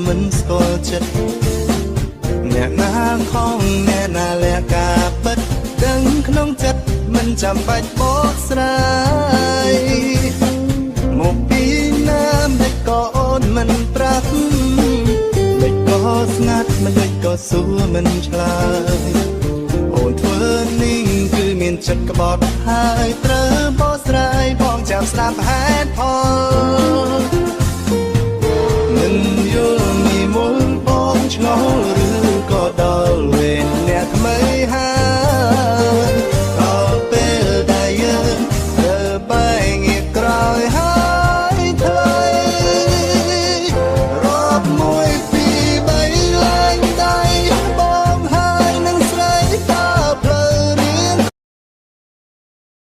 មិនស្គាល់ចិត្តអ្នកណាខំអ្នកណាលះការពិតដឹងក្នុងចិត្តមិនចាំបាច់បកស្រាយមកពីណាមិនក៏អូនមិនប្រាប់មិនក៏ស្ងាត់មិនដូចក៏សួរមិនឆ្លើយអូនធ្វើនេះគឺមានចិត្តក្បត់ហើយត្រូវបកស្រាយបងចាំស្ដាប់ហេតុផល មិនយល់មីមុលបងឆ្ងល់ឬក៏ដល់វេនអ្នកថ្មីហើ